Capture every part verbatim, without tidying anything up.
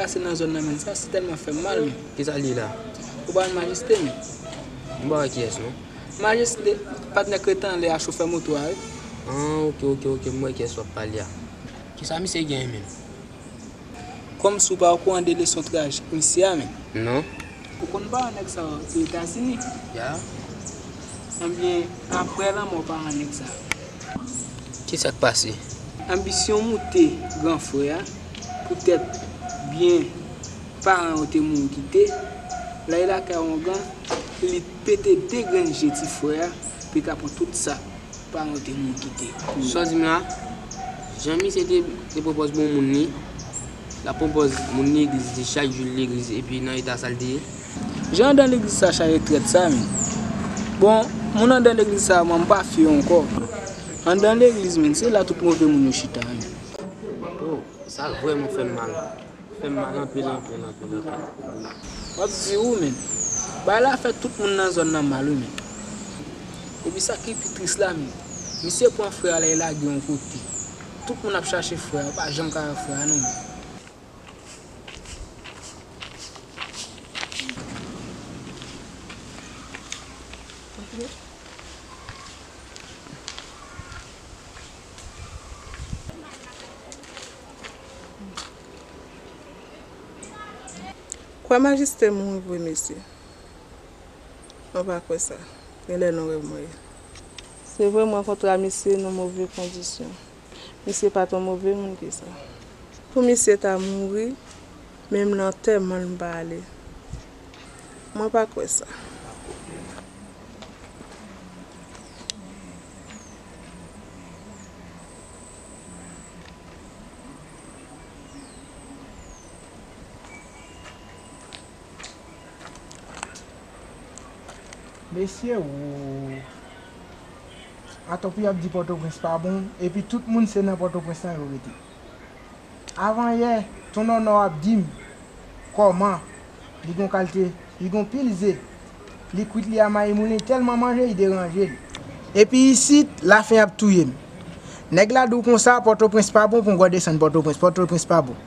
Se nan zòn nan menm, sa si tèlman fè m mal, men. Kisa l ye la? Ou pa wè majeste, men. M pa wè kiyès, non. Majeste, patnè Kretan lè a chofè moto a, wi. Ah, ok, ok, ok, m wè kiyès w ap pale a. Kisa misye genyen, menm? Kòmsi w pa okouran de leson trajik misye a, menm. Non. Ou konn paran nèg sa yo te Etazini? Ya. Ebyen, aprè lanmò paran nèg sa yo. Kisa k pase? Anbisyon moute gran frè a, poutèt byen paran yo te mouri kite, lè l lakay ongan, li pete de grenn je ti frè a, pou l ka pran tout sa paran yo te mouri kite pou yo. Sa w di m la? Jan misye te, te pwopòz bon moun li, l ap pwopòz moun legliz li chak jou legliz, epi nan eta sa l te ye? Jan anndan legliz sa chaje trèt sa, men. Bon, moun anndan legliz sa, mwen, m pa fye ankò. Anndan legliz, men, se la tout move moun yo chita, men. Oh, sa vrèman fè m mal. Fè m mal anpil, anpil, anpil, anpil. W ap di ou, men. Bagay la fè tout moun nan zòn nan mal, wi, men. Epi sa ki pi tris la, men. Misye pran frè a la, l lage yon kote. Tout moun ap chache frè a, yo pa janm ka wè frè a, non, men. Kwè majiste mouri vre, mesye. Mwen pa kwè sa. Genlè nan rèv mwen ye. Se vre, mwen rankontre a misye nan move kondisyon. Misye pa t yon move moun ke sa. Pou misye ta mouri, menm nan antèman l m pa ale. Mwen pa kwè sa. Mesye, woo. Atò pou y ap di Pòtoprens pa bon, epi tout moun se nan Pòtoprens lan yo rete. Avanyè, Ton Nònò ap di m kòman li gon kalite, li gon pil ze, li kwit li a Mayi Moulen, tèlman manje, li deranje l. Epi isit, lafen ap touye m. Nèg la di w konsa, Pòtoprens pa bon, pou m gwo desann Pòtoprens, Pòtoprens pa bon.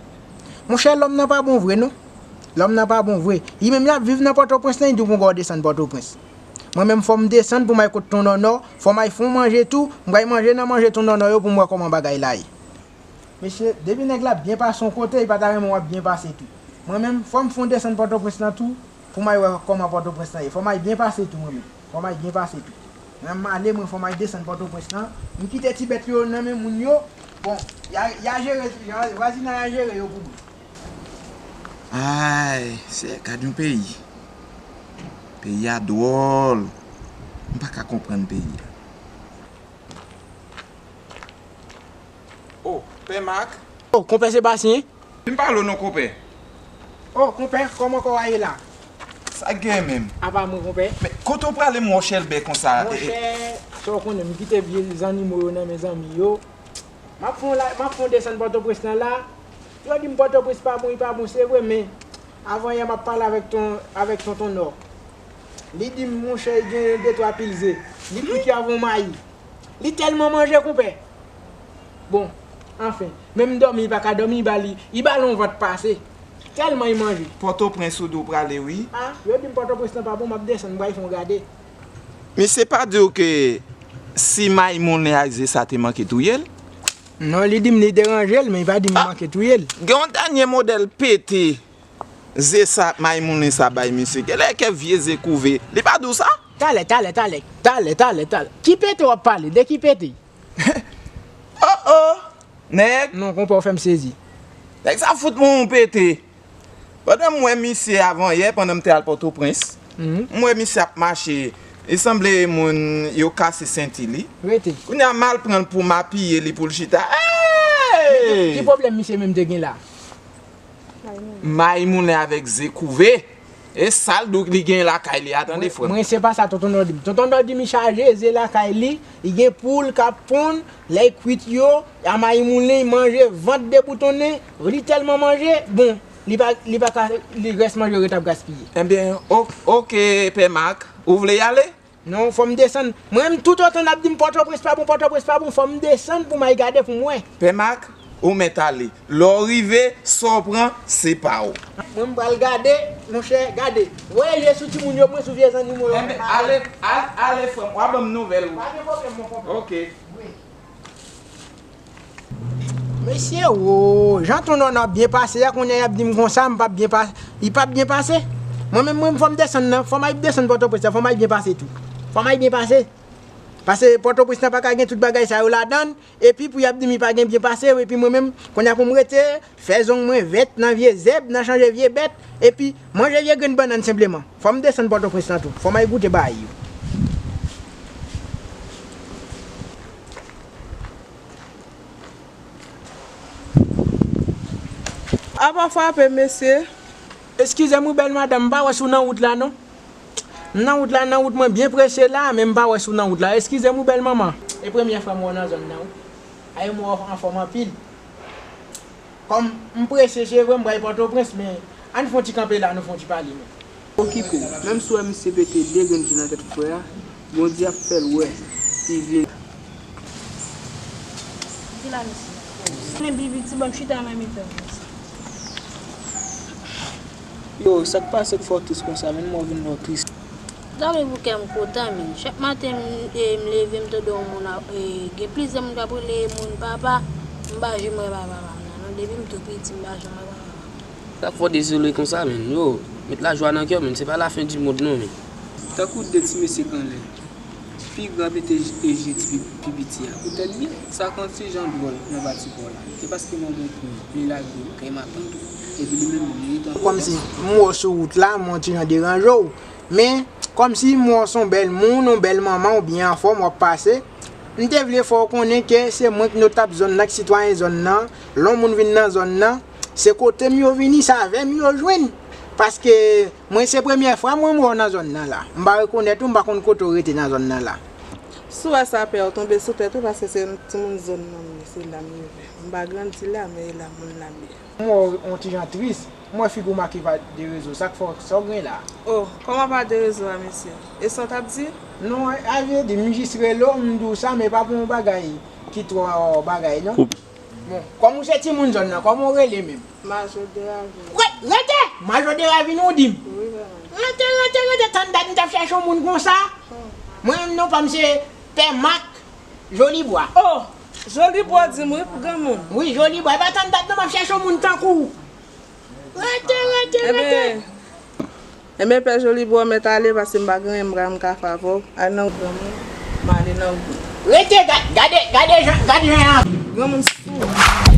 Monchè, lòm nan pa bon vre, non. Lòm nan pa bon vre. Li menm l ap viv nan Pòtoprens lan, li di w pou m gwo desann Pòtoprens. Mwen menm, fò m desann pou m al kot Ton Nònò, fò m al fè yon manje tou, m pral manje nan manje Ton Nònò yo pou m wè kòman bagay la ye. Mesye, depi nèg la ap byen pase yon kote, li pa ta renmen w ap byen pase tou. Mwen menm, fò m fè yon desann Pòtoprens lan tou, pou m al wè kòman Pòtoprens lan ye. Fò m al byen pase tou, mwen menm. Fò m al byen pase tou. Mwen, m ale, mwen, fò m al desann Pòtoprens lan. M kite ti bèt yo nan men moun yo. Bon, y a, y a jere, y a, vwazinay a jere yo pou mwen. Ay, se gad yon peyi. Peyi a dwòl. M pa ka konprann peyi a. Oh, Pè Mak. Oh, konpè Sebastyen. Vin pale w non, konpè. Oh, konpè, kòman kò w a ye la? Sa k gen menm? Apa mwen, konpè? Men kote w prale m wè w chèlbè konsa? Monchè, sa w konnen, m kite vye zannimo yo nan men zanmi yo. M ap fè yon la, m ap fè yon desann Pòtoprens lan la. Yo di m Pòtoprens pa bon, li pa bon, se vre, men avanyè m ap pale avèk ton, avèk Tonton Nò. Li di m, monchè, li gen de twa pil ze. Li kwit yo avè yon mayi. Li tèlman manje, konpè. Bon, anfen, menm dòmi, li pa ka dòmi, li ba li, li ba l yon vant pase. Tèlman li manje. Pòtoprens ou di w prale, wi. A, yo di m Pòtoprens lan pa bon, m ap desann, m pral fè yon gade. Misye pa di w ke si Mayi Moulen ak ze sa te manke touye l? Non, li di m li deranje l, men li pa di m manke touye l. Gen yon dènye modèl pete ze sa ak Mayi Moulen sa bay misye. Genlè kèk vye ze kouve. Li pa di w sa? Talè, talè, talè, talè, talè, talè. Ki pete w ap pale? De ki pete? Oh, oh! Nèg! Non, konpè, w fè m sezi. Nèg sa fout mwen yon pete. Pandan m wè misye avanyè, pandan m te al Pòtoprens, m wè misye ap mache, li sanble moun yo kase senti li. Rete. Kounye a m al pran l pou m apiye li pou l chita. Hey! Ki pwoblèm misye menm te gen la? Mayi Moulen avèk ze kouve. E sa l di w li gen lakay li a, tande frè m. Mwen, se pa sa Tonton Nò di m. Tonton Nò di m li chaje ze lakay li, li gen poul k ap ponn, lè l kwit yo, a Mayi Moulen, li manje, vant deboutonnen, li tèlman manje, bon, li pa, li pa ka, li rès manje yo ret ap gaspiye. Ebyen, o-, oke, Pè Mak, ou vle y ale? Non, fò m desann. Mwen menm, toutotan n ap di m Pòtoprens pa bon, Pòtoprens pa bon, fò m desann pou m al gade pou m wè. Pè Mak, Ou mèt ale. Lè w rive, sa w pran, se pa w. Mwen, m pral gade, monchè, gade. Voye je sou timoun yo, mwen sou vye zannimo yo. Enben, ale, al, ale, frè m, w a ban m nouvèl ou. Pa gen pwoblèm, mon frè. Ok. Mesye, wo, jan ton nònò ap byen pase a, kounye a y ap di m konsa, m p ap byen pa-, li p ap byen pase. Mwen menm, mwen, fò m desann nan, fò m al desann Pòtoprens la, fò m al byen pase tou. Fò m al byen pase. Paske Pòtoprens lan pa ka gen tout bagay sa yo ladan l, epi pou y ap di m li pa gen byen pase, epi mwen menm, kounye a pou m rete, fè zong mwen vèt nan vye zèb, nan chanje vye bèt, epi manje vye grenn bannann senpleman. Fò m desann Pòtoprens lan tou, fò m al goute bagay yo. Apa frape, mesye? Eskize m wi, bèl madanm, m pa wè si w nan wout la, non. M nan wout la, nan wout mwen byen prese la, men m pa wè si w nan wout la. Eskize m wi, bèl manman. E premyè fwa m wè w nan zòn nan, wi. Ay, m wè w anfòm anpil. Kòm m prese, se vre, m pral Pòtoprens, men ann fè yon ti kanpe la, nou fè yon ti pale, non. Okipe w. Menm si w wè misye pete de grenn je nan tèt frè a, Bondye ap fè l wè, pi vin. Di la, mesye. Men pi piti, ban m chita nan mitan. Yo, sa k pase k fè w tris konsa, menm mwen vin wè w tris. Gade pou kè m kontan, men. Chak maten, m, e, m leve, m tande yon moun ap, e, gen plizyè moun k ap rele moun papa, m pa janm wè papa m nan, non. Depi m tou piti, m pa janm wè papa m. Sa k fè w dezole konsa, men. Yo, met lajwa nan kè w, men. Se pa lafen di mond, non, men. Tankou de ti mesye k anlè. Pi gran pete je ti pi, pi piti a. Poutèt byen, sa k yon ti jan dwòl nan pati pa w la. Se paske manman w pran li lage w kay matant ou. Epi li menm li merite yon pwoblèm. Kòmsi m wè w sou wout la, m wè yon ti jan deranje w. Men, kòmsi m wè w se yon bèl moun, yon bèl manman, w byen anfòm, w ap pase. M te vle fè w konnen ke se mwen k notab zòn nan, k sitwayen zòn nan. Lè yon moun vin nan zòn nan, se kote m yo vini, se avè m yo jwenn. Paske mwen, se premyè fwa mwen m wè w nan zòn nan la. M pa rekonèt ou, m pa konn kote w rete nan zòn nan la. Si w wè sa, pè, w tonbe sou tèt ou, paske se timoun zòn nan m ye, se la m leve. M pa grandi la, men e la moun la m ye. M wè w yon ti jan tris. M wè figi w make pa de rezo. Sa k fè w, sa w gen la? O, kòman pa de rezo a, mesye? E sa w t ap di? Non, a vle di, m jis rele w, m di w sa, men pa pou yon bagay ki twò bagay, non. Bon, kòm ou se timoun zòn nan, kòman w rele menm? Majo de Ravin. Re-, rete! Majo de Ravin ou di m? Wi, vrèman. Rete, rete, rete, tann dat m t ap chèche yon moun konsa. Mwen menm non pa m se Pè Mak Jolibwa. O, Jolibwa di m wi pou granmoun. Wi, Jolibwa. E pa tann dat non m ap chèche yon moun tankou w. Rete, rete, rete. Enben, enben, Pè Jolibwa, w mèt ale, paske m pa gen anyen m ka, m ka fè avè w. Al nan granmoun, m ale nan gwo. Rete, ga-, gade, gade jan, gade jan y ap. Granmoun sou.